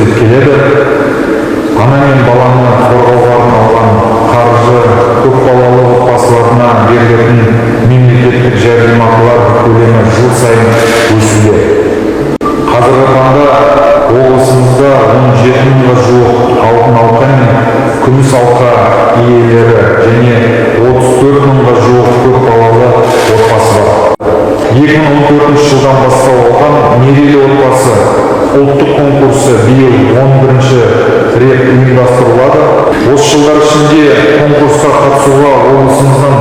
көрсетіліп келеді. Ана мен баланы қорғауға арналған қаржы, көпбалалы отбасыларына берілетін мемлекеттік жәрдемақылар көлемі жыл сайын өсуде. Қазіргі таңда облысымызда 17 мыңға жуық алтын алқа мен күміс алқа иелері және 34 мыңға жуық көпбалалы отбасы бар. 2014 жылдан бастау алған «Мерейлі отбасы» ұлттық конкурсы биыл 11 рет ұйымдастырылады. Осы жылдар ішінде конкурсқа қатысуға облысымыздан